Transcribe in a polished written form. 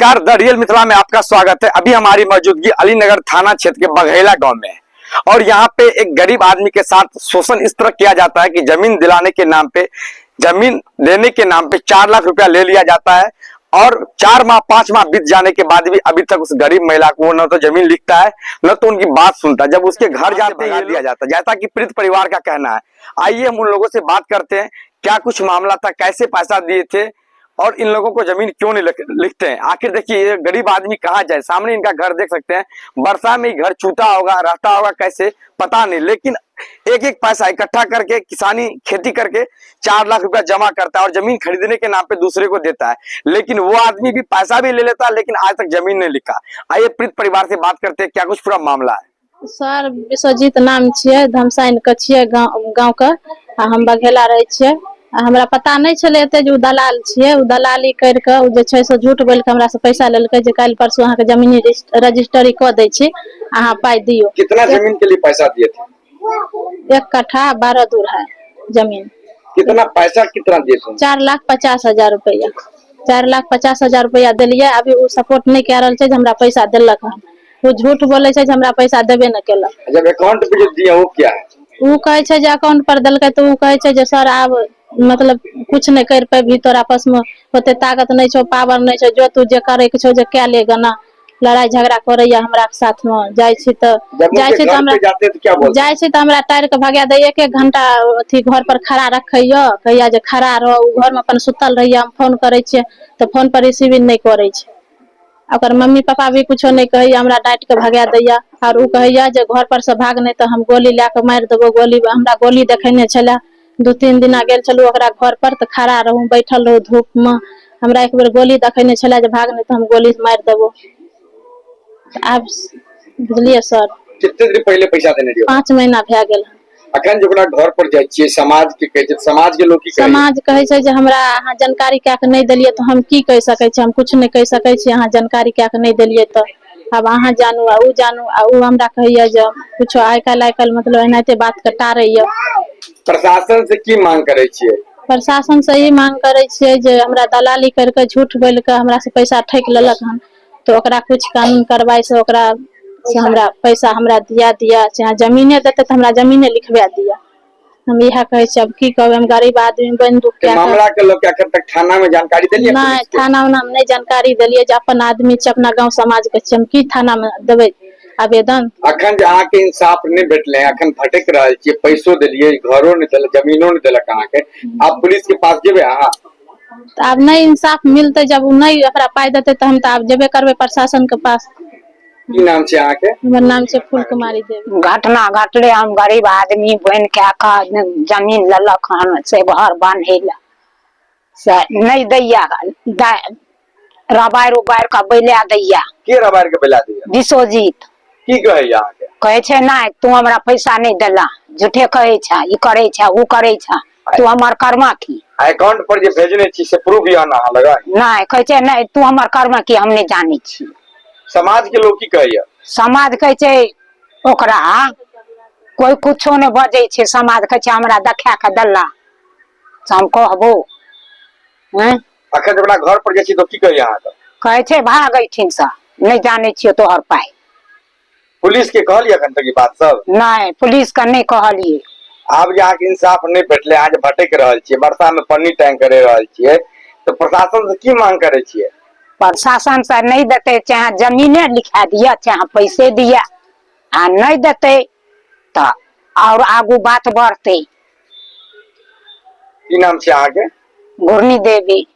नमस्कार, the real Mithila में आपका स्वागत है। अभी हमारी मौजूदगी अलीनगर थाना क्षेत्र के बघैला गांव में है और यहाँ पे एक गरीब आदमी के साथ शोषण इस तरह किया जाता है कि जमीन दिलाने के नाम पे, जमीन देने के नाम पे 4 लाख रुपया ले लिया जाता है और 4 माह 5 माह बीत जाने के बाद भी अभी तक उस गरीब महिला को न तो जमीन लिखता है न तो उनकी बात सुनता है। जब उसके घर जाते भगा दिया जाता है, जैसा कि पीड़ित परिवार का कहना है। आइए हम उन लोगों से बात करते हैं, क्या कुछ मामला था, कैसे पैसा दिए थे और इन लोगों को जमीन क्यों नहीं लिखते हैं। आखिर देखिए ये गरीब आदमी कहाँ जाए। सामने इनका घर देख सकते हैं, वर्षा में घर छूटा होगा, रहता होगा कैसे पता नहीं, लेकिन एक एक पैसा इकट्ठा करके किसानी खेती करके 4 लाख रुपया जमा करता है और जमीन खरीदने के नाम पे दूसरे को देता है, लेकिन वो आदमी भी पैसा भी ले लेता है लेकिन आज तक जमीन नहीं लिखा। आइए पीड़ित परिवार से बात करते हैं, क्या कुछ पूरा मामला है। सर विश्वजीत नाम छियै, धमसाइन के छियै गाँव गाँव के, आ हम बघेला रहै छियै। आ हमरा पता नहि छलै एते जे ओ दलाल छियै। ओ दलाली करि कऽ ओ जे छै से झूठ बोलि कऽ हमरा से पैसा लेलकै जे काल्हि परसू अहाँके जमीन रजिस्ट्री कऽ दै छी, अहाँ पाइ दियौ। कितना जमीन के लिए पैसा दिए थे? 1 कट्ठा 12 दूर है जमीन। कितना पैसा कितना दिए थे? 4,50,000 रुपया, 4,50,000 रुपया देलियै। अभी ओ सपोर्ट नहि कए रहल छै जे हमरा पैसा देलक हन। ओ झूठ बोलै छै जे हमरा पैसा देबे नहि केलक। जब अकाउंट पे जो दिया वो क्या है? ओ कहै छै जे अकाउंट पर देलकै तऽ ओ कहै छै जे सर आब मतलब कुछ नहि करि पेबही, तोरा आपसमे ओते ताकत नहि छौ, पावर नहि छौ, जो तू जे करैके छौ जे कए ले गना। लड़ाई झगड़ा करैया हमरा साथमे। जाइ छी तऽ जब जाइ उनके छी तऽ घर हमरा पे जाते हैं तो क्या बोलते? जाइ छी तऽ हमरा टारि के भगा दैया। एक एक घंटा अथी घर पर खड़ा रखैया, कहैया जे खड़ा रह। ओ घरमे अपन सुतल रहैया। हम फोन करै छियै तऽ फोन पर रिसीविंग नहि करै छै। ओकर मम्मी पापा भी कुछो नहि कहैया, हमरा डाँटि के भगा दैया। और ओ कहैया जे घर पर से भाग, नहि तऽ हम गोली लए कऽ मारि देबो। गोली हमरा गोली देखेने छलै। 2-3 दिना गेल छलहुँ ओकरा घर पर तऽ खड़ा रहू, बैठल रहू धूप मे। हमरा एक बेर गोली देखेने छलै जे भाग, नहि तऽ हम गोली मारि देबो। आब बुझलियै सर। कितने दिन पहले पैसा देने रहियो? 5 महीना भए गेल। अखन जे ओकरा घर पर जाइ छियै, समाज के कहै छै, समाज के लोक की कहै? समाज कहै छै जे हमरा अहाँ जानकारी कए कऽ नहि देलियै तऽ हम की कहि सकै छी? हम किछु नहि कहि सकै छी। अहाँ जानकारी कए कऽ नहि देलियै तऽ आब अहाँ जानू आ ओ जानू। आ ओ हमरा कहैया जे कुछो आइ काल्हि मतलब एनाहिते बात के टारैया। प्रशासन से की मांग करै छियै? प्रशासन से ई मांग करै छियै जे हमरा दलाली करि कऽ झूठ बोलि कऽ हमरा से पैसा ठकि लेलक हन तऽ ओकरा कुछ कानून कार्रवाई से ओकरा से हमरा पैसा हमरा दिया दिया, चाहे जमीने देतै तऽ हमरा जमीने लिखबा दिया। हम इएह कहै छियै। आब की कहबै, हम गरीब आदमी बनि दुख के कए कऽ। मामला के लोग के अखन तक थाना में जानकारी देलियै नहि, पुलिस के? थाना उना मे नहि जानकारी देलियै जे अपन आदमी छै, अपना गाँव समाज के छियै, हम की थाना मे देबै आवेदन? अखन जे अहाँके इंसाफ नहि भेटलै, अखन भटक रहल छियै, पैसो देलियै, घरो नहि देलक, जमीनो नहि देलक अहाँके, आब पुलिस के पास जेबै अहाँ? तऽ आब नहि इंसाफ मिलतै, जब ओ नहि ओकरा पाइ देतै तऽ हम तऽ आब जेबे करबै प्रशासन के पास। की नाम छै अहाँके? हमर नाम छै फूल कुमारी देवी। घटना घटले, हम गरीब आदमी बनि कए कऽ जमीन लेलक हन से घर बान्है लए, से नहि दैया, रबारि उबारि कऽ बैला दैया। के रबारि के बैला दैया? विश्वजीत। की कहैया अहाँके? कहै छै नहि तू हमरा पैसा नहि देला, झूठे कहै छ, ई करै छ, ओ करै छ, तू हमर कर्मा की? अकाउंट पर जे भेजने छी से प्रूफ यऽ ने अहाँ लग? नहि, कहै छै नहि तू हमर कर्मा की, हम नहि जानै छी। समाज के लोग की कहैया? समाज कहै छै ओकरा कोइ कुछो नहि बजै छै। समाज कहै छै हमरा देखा कऽ देला से हम कहबो। हँ, अखन जब अपना घर पर जाइ छी तऽ की कहैया अहाँके? कहै छै भाग एहिठिनसँ, नहि जानै छियौ तोहर पाइ। पुलिस के कहलियै अखन तक ई बात सब? नहि, पुलिस के नहि कहलियै। आब जे अहाँके इंसाफ नहि भेटलै, अहाँ जे भटकि रहल छियै, वर्षा मे पन्नी टांगि के रहि रहल छियै, तऽ प्रशासन से की मांग करै छियै? प्रशासन से नहि देतै, चाहे जमीने लिखा दिअ चाहे पैसे दिअ, आ नहि देतै तऽ आओर आगू बात बढ़तै। की नाम छै अहाँके? घुरनी देवी।